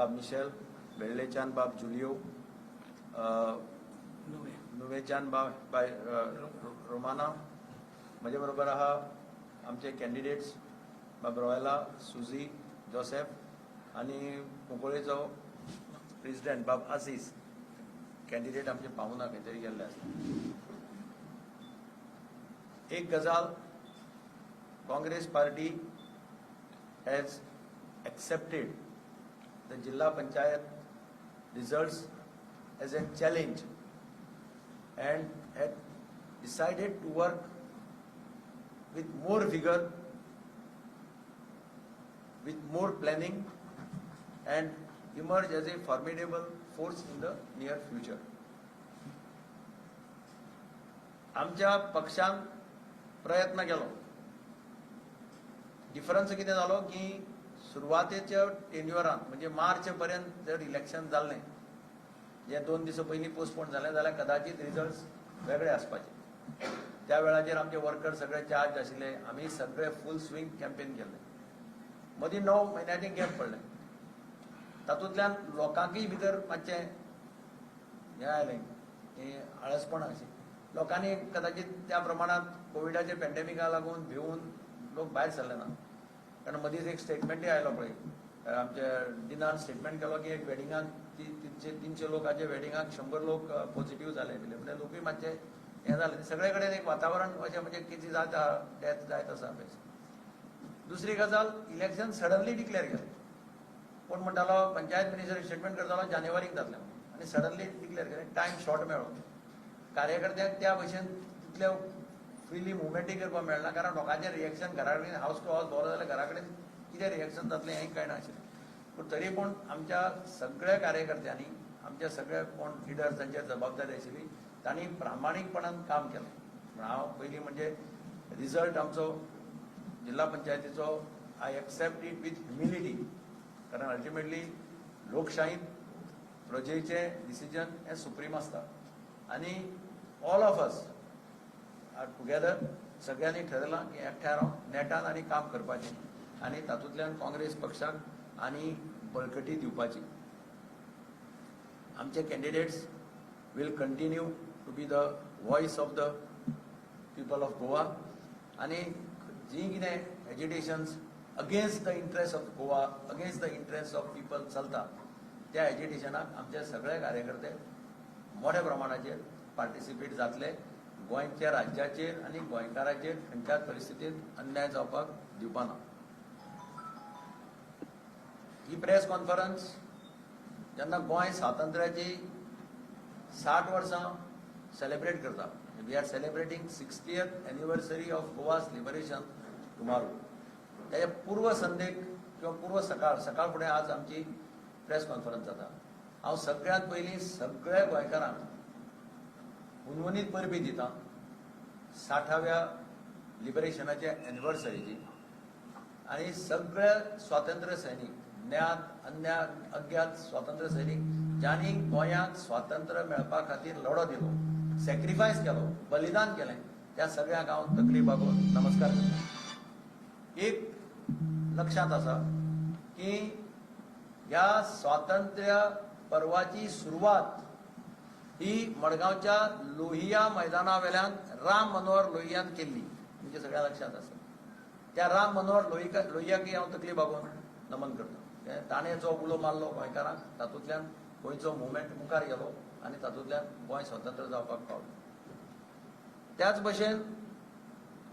बाब मिशेल, वेळ्ळेच्यान बाब जुलियो, नुवेच्यान बाब बाय रोमाना, म्हजे बरोबर आहा आमचे कॅन्डिडेट्स बाब रॉयला, सुझी, जोसेफ आनी कुंकळेचो प्रेसिडेंट बाब आसीस. कॅन्डिडेट आमचे पावना, खंय तरी गेल्ले आसा. एक गजाल, Congress Party has accepted the Jilla Panchayat results as a challenge and had decided to work with more vigor, with more planning and emerge as a formidable force in the near future. आमच्या पक्षान प्रयत्न केलो. Difference कितें जालो की सुरवातेच्या टेन्युअरान, म्हणजे मार्च पर्यंत जर इलेक्शन जाल्लें, जे 2 दीस पयलीं पोस्टपोन जालें जाल्यार कदाचित रिजल्ट वेगळे आसपाचे. त्या वेळाचेर आमचे वर्कर सगळे चार्ज आशिल्ले. आमी सगळे फूल स्विंग कॅम्पेन केल्ले. मदीं 9 म्हयन्याचें गॅप पडलें. तातूंतल्यान लोकांकय भितर मातशें हें आयलें की आळसपणां अशीं लोकांनी कदाचित त्या प्रमाणात कोविडाच्या पॅन्डेमिका लागून भिवून लोक भायर सरले ना. कारण मदींच एक स्टेटमेंटय आयलो पळय, आमच्या डिनान स्टेटमेंट केलो की एक वेडिंगाक 300 लोकांच्या वेडिंगाक 100 लोक पॉझिटिव्ह जाले बिले. म्हणजे लोकूय मातशे हें जालें. सगळे कडेन एक वातावरण अशें, म्हणजे कितें जाता, डेथ जायत आसा. दुसरी गजाल, इलेक्शन सडनली डिक्लेअर केलें. कोण म्हणटालो, पंचायत मिनिस्टर स्टेटमेंट करतालो जानेवारीक जातलें म्हणून आनी सडनली डिक्लेअर केलें. टायम शॉर्ट मेळ्ळो. कार्यकर्त्यांक त्या भशेन तितले फ्रिली मुवमेंटय करपाक मेळना, कारण लोकांचें रिएक्शन घरा कडेन, हावस टू हावस भोंवलो जाल्यार घरा कडेन कितें रिएक्शन जातलें हें कळना आशिल्लें. पूण तरी पूण आमच्या सगळ्या कार्यकर्त्यांनी, आमच्या सगळ्या कोण लिडर्स जांचेर जबाबदारी आशिल्ली, तांणी प्रामाणीकपणान काम केलें. पूण हांव पयलीं म्हणजे रिजल्ट आमचो जिल्हा पंचायतीचो I accept it with humility, कारण अल्टिमेटली लोकशाहीत प्रजेचें डिसिजन हें सुप्रीम आसता आनी all of us are together. सगळ्यांनी ठरयलां की एकठांय रावन नेटान आनी काम करपाचें आनी तातूंतल्यान काँग्रेस पक्षाक आनी बळकटी दिवपाची. आमचे candidates will continue to be the voice of the people of Goa आनी जी कितें agitations against the interest of Goa, against the interest of people चलता, त्या एजिटेशनाक आमचे सगळे कार्यकर्ते मोठ्या प्रमाणाचेर पार्टिसिपेट जातले. गोंयच्या राज्याचेर आनी गोंयकाराचेर खंयच्याच परिस्थितीत अन्याय जावपाक दिवपा ना. ही प्रेस कॉन्फरन्स जेन्ना गोंय स्वातंत्र्याची 60 वर्सां सेलिब्रेट करता, we are celebrating 60th anniversary of Goa's liberation tomorrow, त्याच्या पूर्व संध्येक किंवा पूर्व सकाळ सकाळ फुडें आज आमची प्रेस कॉन्फरन्स जाता. हांव सगळ्यांत पयलीं सगळ्या गोंयकारांक हुनहुनीत परबी दिता 60व्या लिबरेशनाच्या एनिवर्सरीची आणि सगळे स्वातंत्र्य सैनिक, ज्ञात अज्ञात अज्ञात स्वातंत्र्य सैनिक, ज्यांनी गोंयांक स्वातंत्र्य मेळपा खातीर लढो दिलो, सॅक्रिफायस केलो, बलिदान केलें, त्या सगळ्यांक हांव तकली बागोवन नमस्कार करता. एक लक्षांत आसा की ह्या स्वातंत्र्य पर्वाची सुरवात ही मडगांवच्या लोहिया मैदाना वेल्यान राम मनोहर लोहियान केल्ली, तुमच्या सगळ्या लक्षात आसा. त्या राम मनोहर लोहियाकय हांव तकली बागोवन नमन करता. ताणें जो उलो मारलो गोंयकारांक, तातूंतल्यान गोंयचो मुवमेंट मुखार गेलो आनी तातूंतल्यान गोंय स्वतंत्र जावपाक पावलें. त्याच भशेन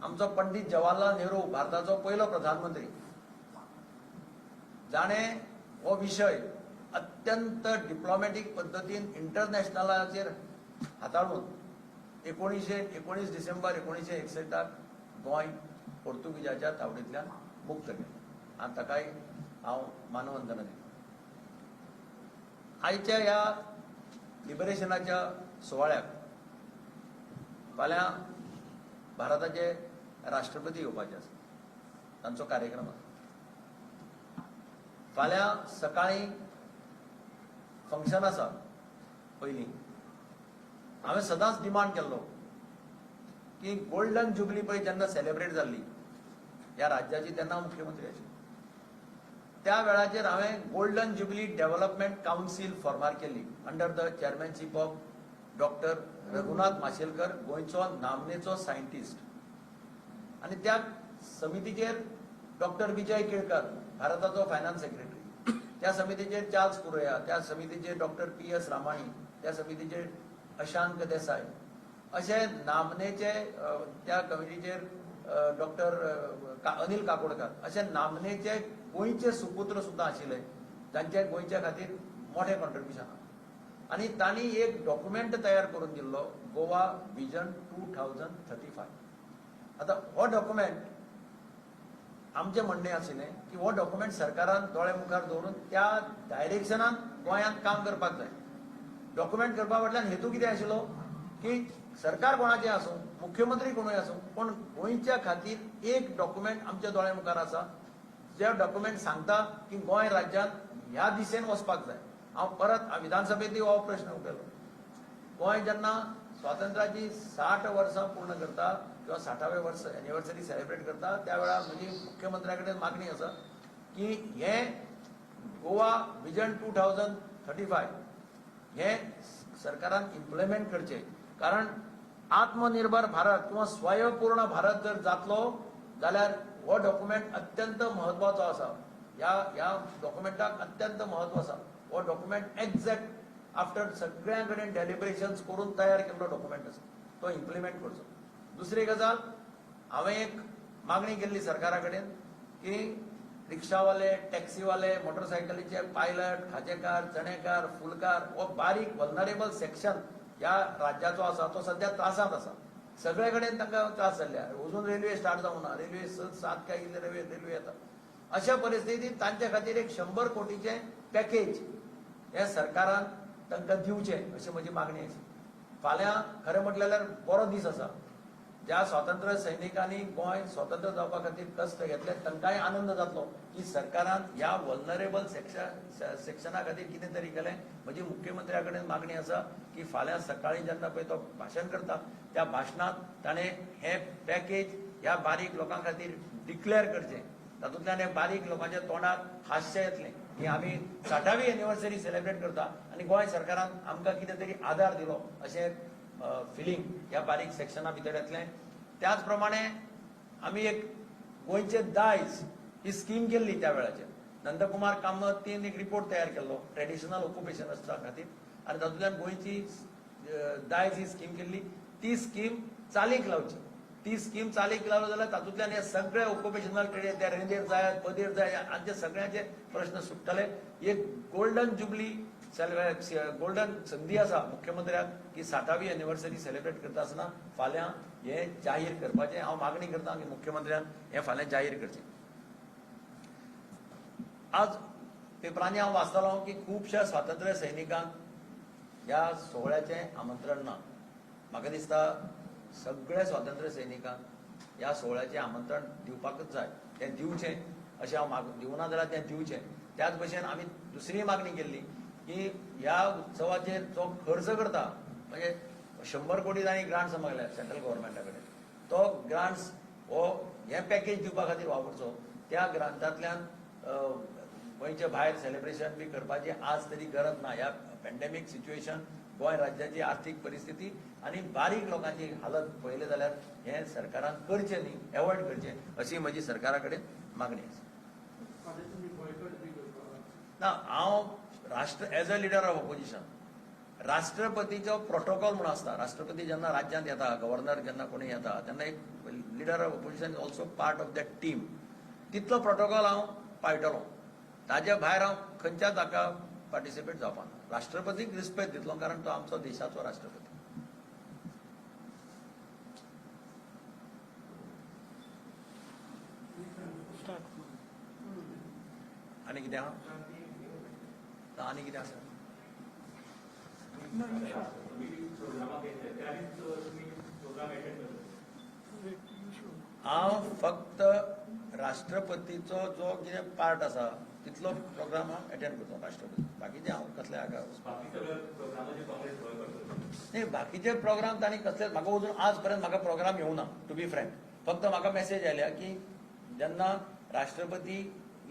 आमचो पंडित जवाहरलाल नेहरू, भारताचो पयलो प्रधानमंत्री, जाणें हो विशय अत्यंत डिप्लॉमॅटीक पद्दतीन इंटरनॅशनलाचेर हाताळून 19 डिसेंबर 1961 गोंय पोर्तुगीजाच्या तावडींतल्यान मुक्त केलें आनी ताकाय हांव मानवंदना दितां. आयच्या ह्या लिबरेशनाच्या सुवाळ्याक फाल्यां भारताचे राष्ट्रपती येवपाचे आसा. तांचो कार्यक्रम आसा. फाल्यां सकाळीं फंक्शन आसा. पयलीं हांवें सदांच डिमांड केल्लो की गोल्डन जुबली पळय जेन्ना सेलिब्रेट जाल्ली ह्या राज्याची, तेन्ना मुख्यमंत्री आशिल्ले. त्या वेळाचेर हांवें गोल्डन जुबली डेव्हलपमेंट कावन्सील फॉर्मार केली under the chairmanship of doctor Raghunath Mashelkar, गोंयचो नामनेचो सायंटिस्ट. आनी त्या समितीचेर डॉक्टर विजय केळकर, भारताचो फायनान्स सेक्रेटरी, त्या समितीचेर चार्ल्स कुरोया, त्या समितीचेर डॉक्टर PS Ramani, त्या समितीचेर अशांक देसाय, अशे नामनेचे त्या कमिटीचेर डॉक्टर अनिल काकोडकर, अशे नामनेचे गोंयचे सुपुत्र सुद्दां आशिल्ले जांचे गोंयच्या खातीर मोठें कॉन्ट्रिब्युशन आहा. आनी तांणी एक डॉक्युमेंट तयार करून दिल्लो, गोवा विजन 2035. आतां हो डॉक्युमेंट आमचें म्हणणें आशिल्लें की हो डॉक्युमेंट सरकारान दोळे मुखार दवरून त्या डायरेक्शनान गोंयांत काम करपाक जाय. डॉक्युमेंट करपा फाटल्यान हेतू कितें आशिल्लो की सरकार कोणाचें आसूं, मुख्यमंत्री कोणूय आसूं, पूण गोंयच्या खातीर एक डॉक्युमेंट आमच्या दोळे मुखार आसा, जे डॉक्युमेंट सांगता की गोंय राज्यांत ह्या दिशेन वचपाक जाय. हांव परत विधानसभेंतूय हो प्रश्न उखयलो. गोंय जेन्ना स्वातंत्र्याची 60 वर्सां पूर्ण करता किंवा 60वें वर्स एनिवर्सरी सेलिब्रेट करता, त्या वेळार म्हजी मुख्यमंत्र्या कडेन मागणी आसा की हें गोवा विजन 2035 हें सरकारान इम्प्लिमेंट करचें. कारण आत्मनिर्भर भारत किंवा स्वयंपूर्ण भारत जर जातलो जाल्यार हो डॉक्युमेंट अत्यंत म्हत्वाचो आसा. ह्या डॉक्युमेंटाक अत्यंत म्हत्व आसा. हो डॉक्युमेंट एक्झॅक्ट आफ्टर सगळ्यां कडेन डेलिब्रेशन्स करून तयार केल्लो डॉक्युमेंट आसा, तो इम्प्लिमेंट करचो. दुसरी गजाल, हांवें एक मागणी केल्ली सरकारा कडेन की रिक्षावाले, टॅक्सीवाले, मोटरसायकलीचे पायलट, खाजेकार, चणेकार, फुलकार हो बारीक वल्नरेबल सेक्शन ह्या राज्याचो आसा, तो सद्या त्रासांत आसा. सगळे कडेन तांकां त्रास जाल्ले. अजून रेल्वे स्टार्ट जावंक ना, रेल्वे 6-7 काय कितले रेल्वे येता. अशा परिस्थितींत तांचे खातीर एक 100 कोटीचें पॅकेज हे सरकारान तांकां दिवचें अशी म्हजी मागणी आसा. फाल्यां खरें म्हटलें जाल्यार बरो दीस आसा. ज्या स्वातंत्र्य सैनिकांनी गोंय स्वतंत्र जावपा खातीर कश्ट घेतले तांकांय आनंद जातलो की सरकारान ह्या वल्नरेबल सेक्शना खातीर कितें तरी केलें. म्हजी मुख्यमंत्र्या कडेन मागणी आसा की फाल्यां सकाळीं जेन्ना पळय तो भाशण करता त्या भाशणांत ताणें हें पॅकेज ह्या बारीक लोकां खातीर डिक्लेअर करचें. तातूंतल्यान हे बारीक लोकांच्या तोंडार हास्य येतलें की आमी 60वी एनिवर्सरी सेलिब्रेट करता आनी गोंय सरकारान आमकां कितें तरी आदार दिलो अशें फिलींग ह्या बारीक सेक्शना भितर येतलें. त्याच प्रमाणे आमी एक गोंयचे दायज ही स्कीम केल्ली त्या वेळाचेर. नंदकुमार कामतीन एक रिपोर्ट तयार केल्लो ट्रेडिशनल ऑक्युपेशन्सा खातीर आनी तातूंतल्यान गोंयची दायज ही स्कीम केल्ली. ती स्कीम चालीक लावची. ती स्कीम चालीक लावली जाल्यार तातूंतल्यान हे सगळे ऑक्युपेशनल ट्रेड, ते रेंदेर जाय, पदेर जाय, हांचे सगळ्यांचे प्रश्न सुट्टले. एक गोल्डन जुबली, गोल्डन संदी आसा मुख्यमंत्र्याक की 60वी एनिवर्सरी सेलिब्रेट करता आसतना फाल्यां हें जाहीर करपाचें. हांव मागणी करता की मुख्यमंत्र्यान हें फाल्यां जाहीर करचें. आज पेपरांनी हांव वाचतालो की खुबश्या स्वातंत्र्य सैनिकांक ह्या सोहळ्याचें आमंत्रण ना. म्हाका दिसता सगळे स्वातंत्र्य सैनिकांक ह्या सोहळ्याचें आमंत्रण दिवपाकच जाय. तें दिवचें अशें हांव दिवना जाल्यार तें दिवचें. त्याच भशेन आमी दुसरी मागणी केल्ली की ह्या उत्सवाचेर जो खर्च करता, म्हणजे 100 कोटी तांणी ग्रांट्स मागल्या सेंट्रल गव्हर्मेंटा कडेन, तो ग्रांट्स हो हें पॅकेज दिवपा खातीर वापरचो. त्या ग्रांटांतल्यान गोंयच्या भायर सेलिब्रेशन बी करपाची आज तरी गरज ना. ह्या पॅन्डेमीक सिच्युएशन, गोंय राज्याची आर्थीक परिस्थिती आनी बारीक लोकांची हालत पळयली जाल्यार हें सरकारान करचें न्ही, एवॉयड करचें अशी म्हजी सरकारा कडेन मागणी आसा. ना, हांव राष्ट्र as a leader of opposition राष्ट्रपतीचो प्रोटोकॉल म्हणून आसता. राष्ट्रपती जेन्ना राज्यांत येता, गव्हर्नर जेन्ना कोणी येता तेन्ना एक leader of opposition is also part of that team. तितलो प्रोटोकॉल हांव पाळटलो. ताज्या भायर हांव खंयच्याच हाका पार्टिसिपेट जावपाना. राष्ट्रपतीक रिस्पेक्ट दितलो कारण तो आमचो देशाचो राष्ट्रपती. आनी कितें आहा? आनी कितें आसा? हांव फक्त राष्ट्रपतीचो जो कितें पार्ट आसा तितलो प्रोग्राम हांव एटेंड करतो राष्ट्रपती. बाकीचे हांव कसले हाका न्ही, बाकीचे प्रोग्राम तांणी कसले म्हाका अजून आज पर्यंत म्हाका प्रोग्राम येवना, टू बी फ्रँक. फक्त म्हाका मेसेज आयल्या की जेन्ना राष्ट्रपती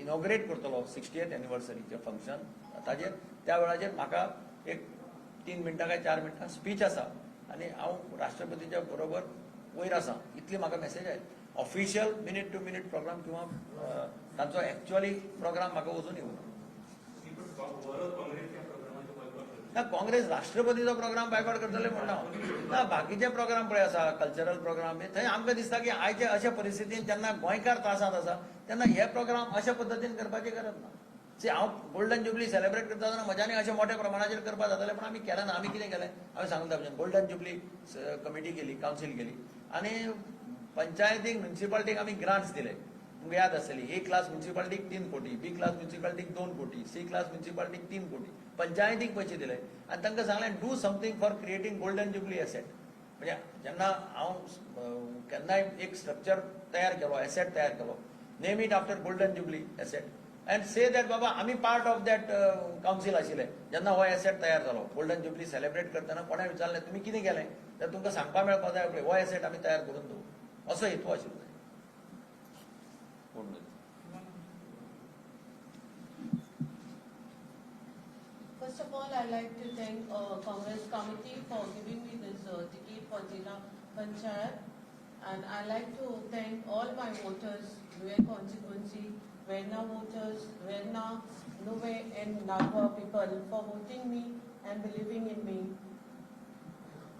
इनॉग्रेट करतलो 60th एनिवर्सरीचें फंक्शन, ताजेर त्या वेळाचेर म्हाका एक 3 मिनटां काय 4 मिनटां स्पीच आसा आनी हांव राष्ट्रपतीच्या बरोबर वयर आसा, इतली म्हाका मॅसेज आयली. Official minute to minute programme किंवा तांचो एक्च्युअली प्रोग्राम म्हाका अजून येवना. ना, काँग्रेस राष्ट्रपतीचो प्रोग्राम बायकॉट करतले म्हणना ना. बाकीचे प्रोग्राम पळय आसा, कल्चरल प्रोग्राम, थंय आमकां दिसता की आयचे अशा परिस्थितीन जेन्ना गोंयकार त्रासांत आसा तेन्ना हे प्रोग्राम अशा पद्दतीन करपाची गरज ना. सी, हांव गोल्डन जुबली सेलिब्रेट करता आसतना म्हज्यानी अशें मोठ्या प्रमाणाचेर करपाक जातालें, पूण आमी केलें ना. आमी कितें केलें, हांवें सांगता भशेन गोल्डन जुबली कमिटी केली, कावन्सील केली आनी पंचायतीक, म्युनिसिपालिटीक आमी ग्रांट्स दिले. तुमकां याद आसतली, ए क्लास म्युनिसिपालिटीक 3 कोटी, बी क्लास म्युनिसिपालिटीक 2 कोटी, सी क्लास म्युनिसिपालिटीक 3 कोटी, पंचायतीक पयशे दिले आनी तांकां सांगलें do something for creating golden jubilee asset. म्हणजे जेन्ना हांव केन्नाय एक स्ट्रक्चर तयार केलो, एसेट तयार केलो, name it after golden jubilee asset and say that बाबा आमी पार्ट ऑफ that council आशिल्ले जेन्ना हो एसेट तयार जालो. गोल्डन जुबली सेलिब्रेट करतना कोणें विचारलें तुमी कितें केलें जाल्यार तुमकां सांगपाक मेळपाक जाय, पळय हो एसेट आमी तयार करून दवरलो, असो हेतू आशिल्लो. कोण? First of all, I'd like to thank Congress Committee for giving me this ticket for Jilla Panchayat, and I'd like to thank all my voters, Nuvem constituency, Verna voters, Verna, Nuvem and Nagua people for voting me and believing in me.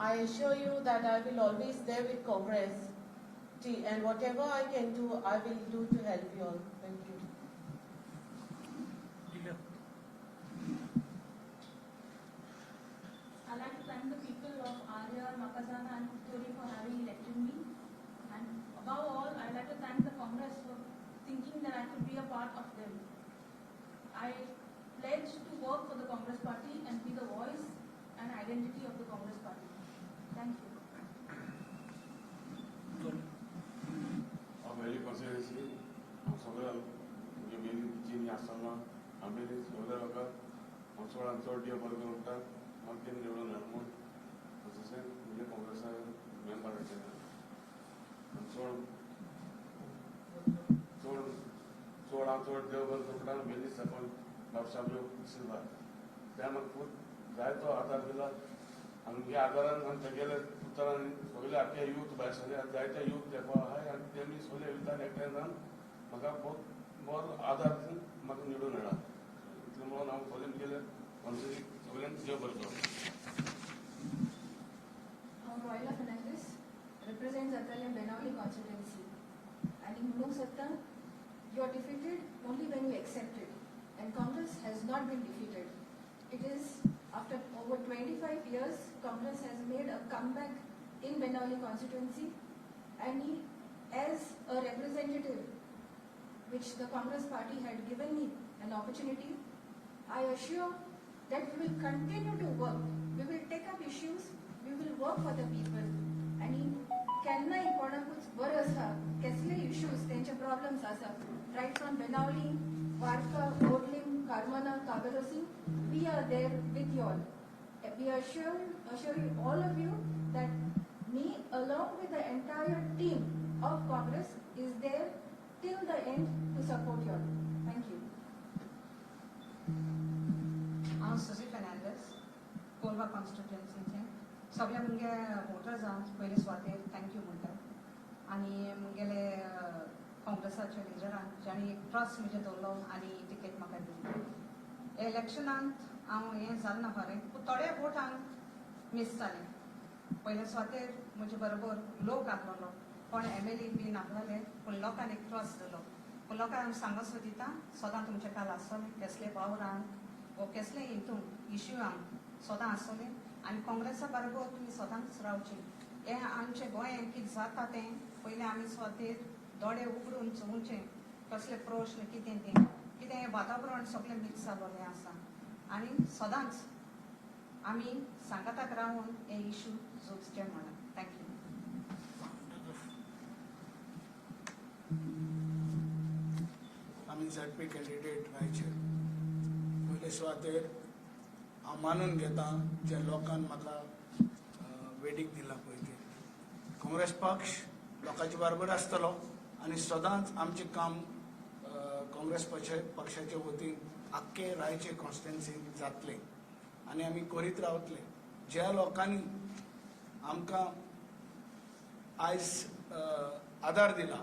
I assure you that I will always there with Congress and whatever I can do, I will do to help you all. Thank you. I'd like to thank the people of Arya, Makazana and Puttori for having elected me. And above all, I'd like to thank the Congress for thinking that I could be a part of them. I pledge to work for the Congress party and be the voice and identity of the Congress party. Thank you. हांव वेली constituency, हांव सगळ्या म्हणजे मेली जिनी आसतना आमी सगळ्या लोकांक हांव चडान चड देव बरें करून म्हणटा, म्हाका तेणी निवडून हाड म्हूण. तशें म्हणजे काँग्रेसा मेंबर आशिल्ले आनी चड चड चड हांव चड देव बरें करून म्हणटा. मेली सरपंच बाब साबयो सिल्वा त्या म्हाका खूब जायतो आदार दिला आनी ह्या आदारान आनी तेगेले पुत्रांनी सगळे आख्खे यूथ भायर सरले आनी जायते यूथ तेंको आहाय आनी तेमी सगळे युथान एकठांय जावन म्हाका बहुत बरो आदार दिवन म्हाका निवडून हाडला. इतलें म्हणून हांव सगळ्यांक गेले सगळ्यांक देव बरें करूं. हांव रॉयला फर्नांडीस, रिप्रेझेंट जातालें बेनावली कॉन्स्टिट्युएन्सी आनी म्हणूंक सोदता, you are defeated only when you accept it, and Congress has not been defeated. It is after over 25 years Congress has made a comeback in Benaulim constituency, and as a representative which the Congress party had given me an opportunity, I assure that we will continue to work. We will take up issues, we will work for the people. आणि केन्नाय कोणाकूच बरो आसा, कसले issues, तेंचे problems आसा, right from Benaulim, Varca, Corlim, Carmona, Cavelossim, we are there with you all. We assure you, all of you, that me along with the entire team of Congress is there till the end to support you all. Thank you. हांव सुजी फेर्नांडीस, कोलवा कॉन्स्टिट्युएन्सीचे. सगल्या मुगे वोटर्सांक पयले सुवातेर thank you म्हणटा आनी मुगेले काँग्रेसाच्या लिडरांक जाणी एक ट्रस्ट म्हजेर दवरलो आनी टिकेट म्हाका दिली. इलेक्शनांत हांव हें जालें ना खरें, पूण थोड्या वोटांक मीस जालें. पयले सुवातेर म्हजे बरोबर लोक आहलोलो, कोण एमएलए बी नासलेले, पूण लोकांनी एक ट्रस्ट दिलो. पूण लोकांक सांगो सोदिता, सदां तुमचे काल आसतलें, केसले वावरांक वो केसले हितून इश्यूआंक सदां आसतलें आनी काँग्रेसा बरोबर तुमी सदांच रावचें. हें आमच्या गोंयांत कितें जाता तें पयलीं आमी सुवातेर दोळे उगडून चोवचें, कसले प्रश्न कितें तें, कितें हें वातावरण सगळें मिक्स जालोलें आसा आनी सदांच आमी सांगाताक रावन हे इशू झुजचे म्हणून. Thank you. आमी झेडपी कॅन्डिडेट रायचेर. पयले सुवातेर हांव मानून घेता जे लोकान म्हाका वेडीक दिला पळय ते. काँग्रेस पक्ष लोकांचे बरोबर आसतलो आनी सदांच आमचें काम काँग्रेस पक्षाचे वतीन आख्खे रायचे कॉन्स्टिट्युएन्सीन जातलें आनी आमी करीत रावतले. ज्या लोकांनी आमकां आयज आदार दिला,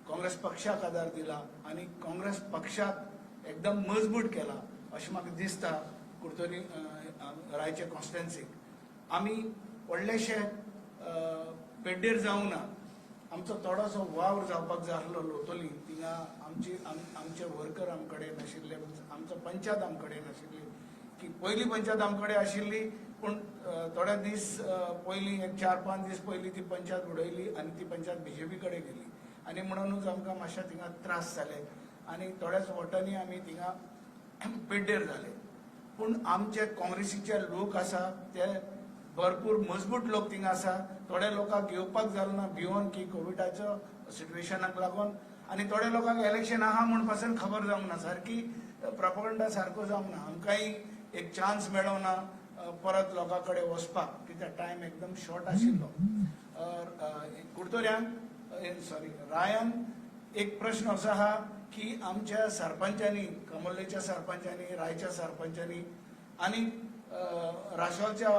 काँग्रेस पक्षाक आदार दिला आनी काँग्रेस पक्षाक एकदम मजबूत केला अशें म्हाका दिसता. कुडतरी रायचे कॉन्स्टिट्युएन्सीक आमी व्हडलेशे पेड्डेर जावंक ना. आमचो थोडोसो वावर जावपाक जाय आसलो लोतोली थिंगा आमची आमचे वर्कर आम कडेन नाशिल्ले, आमचो पंचायत आम कडेन नाशिल्ली की पयली पंचायत आम कडेन आशिल्ली, पूण थोडे दीस पयलीं एक 4-5 दीस पयलीं ती पंचायत उडयली आनी ती पंचायत बीजेपी कडेन गेली आनी म्हणूनच आमकां मातशे थिंगा त्रास जाले आनी थोड्याच वटांनी आमी थिंगा पेड्डेर जाले. पूण आमचे काँग्रेसीचे लोक आसा ते भरपूर मजबूत लोक थिंगा आसा. थोड्या लोकांक येवपाक जालें ना भिवन की कोविडाचो सिट्युएशनाक लागून आनी थोड्या लोकांक इलेक्शन आहा म्हूण पासून खबर जावंक ना, सारकी प्रोपगंडा सारको जावंक ना. आमकांय एक चान्स मेळोंक ना परत लोकां कडेन वचपाक, कित्याक टायम एकदम शॉर्ट आशिल्लो. कुडतोऱ्यांक सॉरी रायान एक प्रश्न असो आहा की आमच्या सरपंचांनी, कमोल्लेच्या सरपंचांनी, रायच्या सरपंचांनी आनी राशोलच्या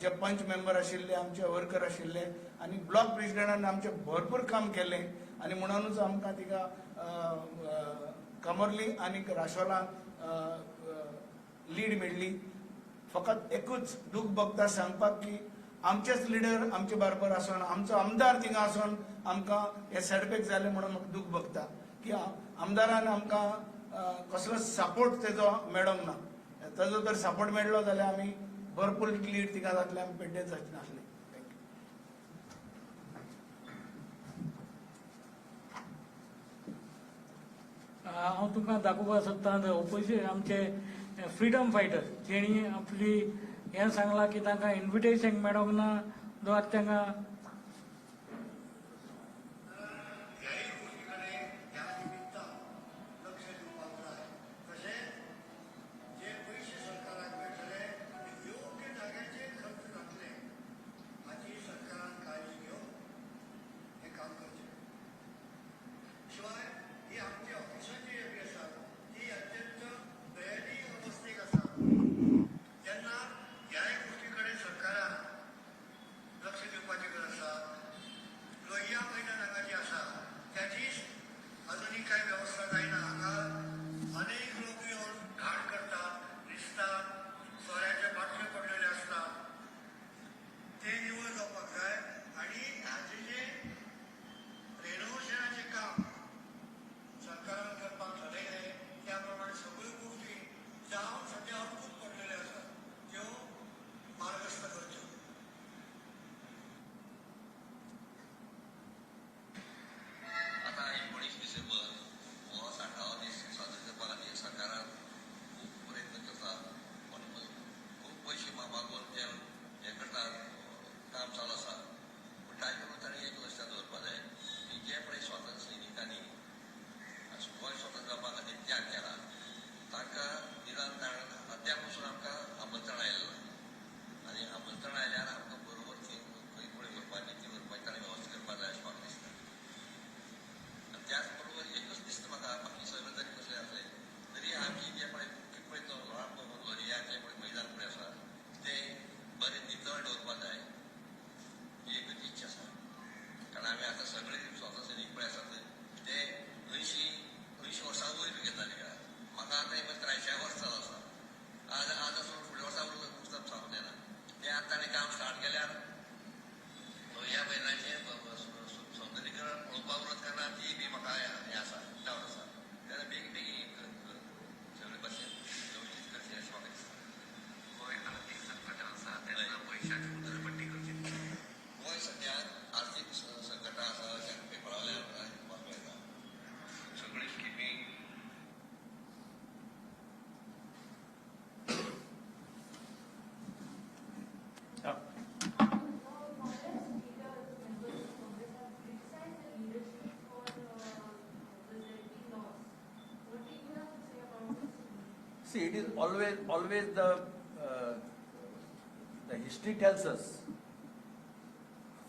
जे पंच मेंबर आशिल्ले, आमचे वर्कर आशिल्ले आनी ब्लॉक प्रेसिडेंटान आमचें भरपूर काम केलें आनी म्हणूनच आमकां तिका कमर्ली आनी राशोलान लीड मेळ्ळी. फकत एकूच दूख भोगता सांगपाक की आमचेच लिडर आमचे बरोबर आसून, आमचो आमदार थिंगा आसून आमकां हे सेटबॅक जालें म्हणून म्हाका दूख भोगता की आमदारान आमकां कसलोच सपोर्ट तेजो मेळोंक ना. तेजो जर सपोर्ट मेळ्ळो जाल्यार आमी भरपूर लीड थिंगा जातले, आमी पेड्डेर जावचे नासले. Thank you. हांव तुमकां दाखोवपाक सोदतां ओपोजिशन आमचे फ्रिडम फायटर जेणी आपली हें सांगलां की तांकां इन्विटेशन मेळोंक ना, आतां तांकां See, it is always the history tells us,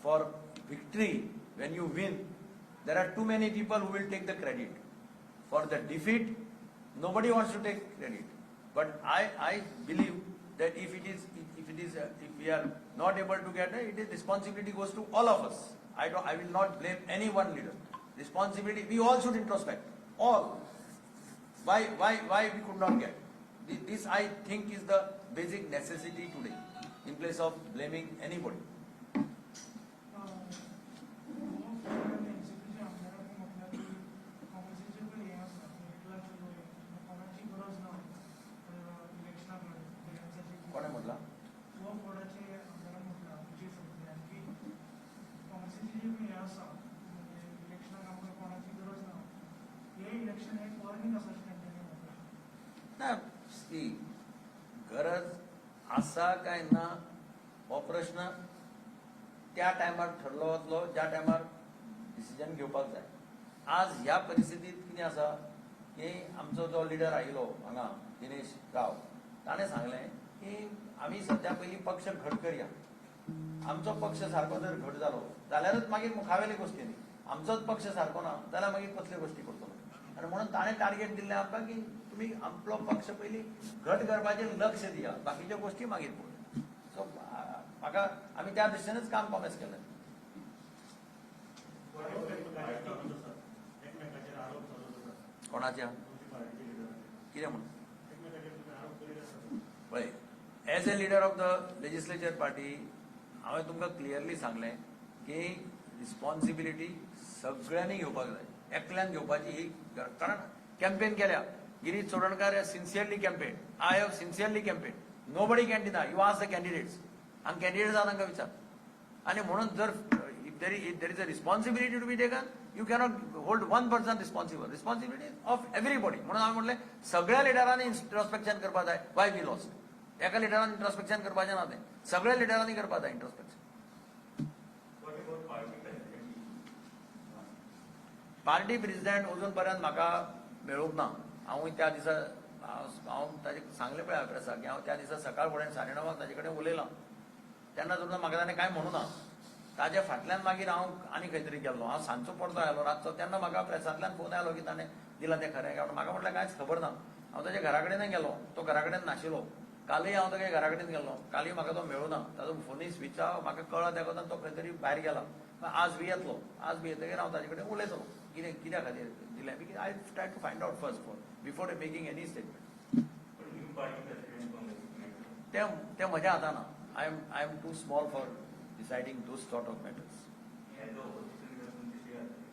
for victory, when you win, there are too many people who will take the credit. For the defeat nobody wants to take credit, but I believe that if it is if it is if we are not able to get it, it is responsibility goes to all of us. I will not blame any one leader. Responsibility, we all should introspect. All. Why we could not get? This I think is the basic necessity today, in place of blaming anybody. एनसीपीच्या आमदारांनी म्हटल्यार की काँग्रेसीचे पळय हें आसा एकला चलो हें कोणाची गरज ना इलेक्शना कडेन. कोणें म्हटलां? गोवा फॉरवर्डाचे आमदारान म्हटलां विजय सरदेसायान की काँग्रेसीचे जे हें आसा म्हणजे इलेक्शनाक आमकां कोणाची गरज ना, हे इलेक्शन हें वॉर्निंग आसा अशें तेंच्यांनी म्हटलां. ना, सी, गरज आसा काय ना हो प्रश्न त्या टायमार ठरलो वतलो ज्या टायमार डिसिजन घेवपाक जाय. आज ह्या परिस्थितीत कितें आसा की आमचो जो लिडर आयिल्लो हांगा दिनेश राव, ताणें सांगलें की आमी सद्या पयलीं पक्ष घट करया. आमचो पक्ष सारको जर घट जालो जाल्यारच मागीर मुखावेली गोश्टी न्ही. आमचोच पक्ष सारको ना जाल्यार मागीर कसल्यो गोश्टी करतलो? आनी म्हणून ताणें टार्गेट दिल्लें आमकां की तुमी आपलो पक्ष पयलीं घट करपाचेर लक्ष दिया, बाकीच्यो गोश्टी मागीर पळोवया. सो म्हाका आमी त्या दृश्टीनच काम कॉमेस केलें. एकमेकाचेर आरोप चालू आसा. कोणाच्या? तुमची पार्टीचे लिडरांचे. कितें म्हणून? एकमेकाचेर तुमी आरोप करीत आसता. पळय, as a leader of the legislature party हांवें तुमकां क्लियरली सांगलें की रिस्पॉन्सिबिलिटी सगळ्यांनी घेवपाक जाय, एकल्यान घेवपाची ही गरज. कारण कॅम्पेन केल्या, Girish Chodankar has sincerely campaign, I have sincerely campaign, nobody can deny. You ask the candidates, हांगा कॅन्डिडेट्स आहा तांकां विचार. आनी म्हणून जर if there is a responsibility to be taken, you cannot hold one person responsible. Responsibility of everybody. म्हणून हांवें म्हणलें सगळ्या लिडरांनी इंट्रोस्पेक्शन करपाक जाय. Y we lost? एका लिडरान इंट्रोस्पेक्शन करपाचें ना, तें सगळ्या लिडरांनी करपाक जाय introspection. What about party president? Party president अजून पर्यंत म्हाका मेळूंक ना. हांवूय त्या दिसा हांव ताजे सांगलें पळय प्रेसाक की हांव त्या दिसा सकाळ फुडें 9:30 ताजे कडेन उलयलां. तेन्ना सुद्दां म्हाका ताणें कांय म्हणू ना. ताज्या फाटल्यान मागीर हांव आनी खंय तरी गेल्लो. हांव सांजचो परतो आयलो रातचो, तेन्ना म्हाका प्रेसांतल्यान फोन आयलो की ताणें दिलां तें खरें काय. म्हाका म्हटल्यार कांयच खबर ना. हांव ताज्या घरा कडेनय गेलो, तो घरा कडेन नाशिल्लो. कालय हांव ताच्या घरा कडेन गेल्लो, कालय म्हाका तो मेळूं ना. ताजो फोनूय स्विच आहा. म्हाका कळ्ळा त्या कोतान तो खंय तरी भायर गेला. आज बी येतलो, आज बी येतकीर हांव ताजे कडेन उलयतलो कितें कित्या खातीर दिलें, because I try to find out first for before making any statement. पण न्यू पार्टी प्रेसिडेंट काँग्रेस? तें तें म्हज्या हातान ना. I am too small for deciding those sort of matters. As a opposition leader तुमची से आसली?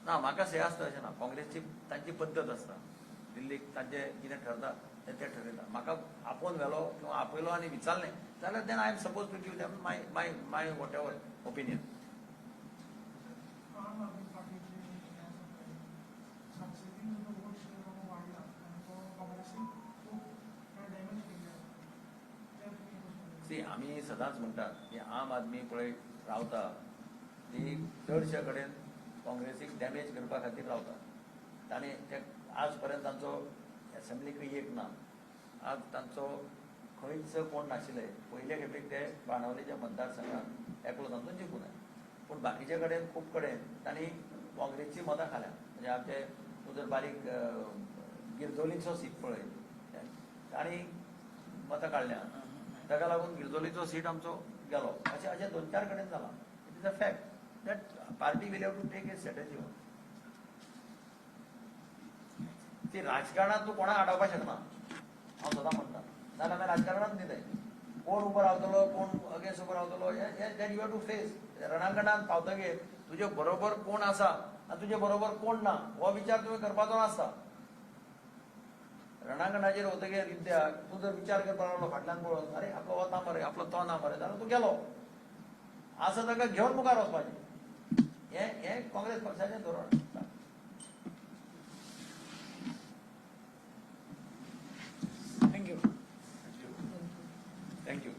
ना, म्हाका से आसता अशें ना. काँग्रेसची तांची पद्दत आसता, दिल्लीक तांचे कितें ठरता तें ते ठरयता. म्हाका आपोवन व्हेलो किंवा आपयलो आनी विचारलें जाल्यार then I am suppose to give them my whatever opinion. आम आदमी पार्टीचे हें आसा पळय, संसदेन जो वोट शेअर वाडला आनी तो काँग्रेसीक खूब डॅमेज केल्ले आसा, ते तुमी कशें पळयता? सी, आमी सदांच म्हणटात की आम आदमी पळय रावता ती चडशे कडेन काँग्रेसीक डॅमेज करपा खातीर रावता. तांणी ते आज पर्यंत तांचो एसेंब्लीक एक ना, आज तांचो खंयच कोण नाशिल्ले. पयले खेपेक ते बाणावलेच्या मतदारसंघात एकलो तांचो जिखून आयलो, पूण बाकीचे कडेन खूब कडेन तांणी काँग्रेसची मतां खाल्या. म्हणजे आमचे तूं जर बारीक गिरजोलीचो सीट पळय, तांणी मतां काडल्या, ताका लागून गिरजोलीचो सीट आमचो गेलो. अशें अशें दोन चार कडेन जालां. It is a fact that party will have to take a strategy. ती राजकारणात तूं कोणाक आडावपाक शकना, हांव सदां म्हणटा. नाजाल्यार आमी राजकारणांत दिताय कोण उबो रावतलो, कोण अगेन्स्ट उबो रावतलो, हे that you have to face. रणांगणात पावतकीर तुजे बरोबर कोण आसा आनी तुजे बरोबर कोण ना हो विचार तुवें करपाचो नासता. रणांगणाचेर वतकीर युद्धाक तूं जर विचार करपाक लागलो फाटल्यान पळोवन, अरे आपलो हो ना मरे, आपलो तो ना मरे, जाल्यार तूं गेलो. आसा ताका घेवन मुखार वचपाचें, हें हें काँग्रेस पक्षाचें धोरण. Thank you. Thank you.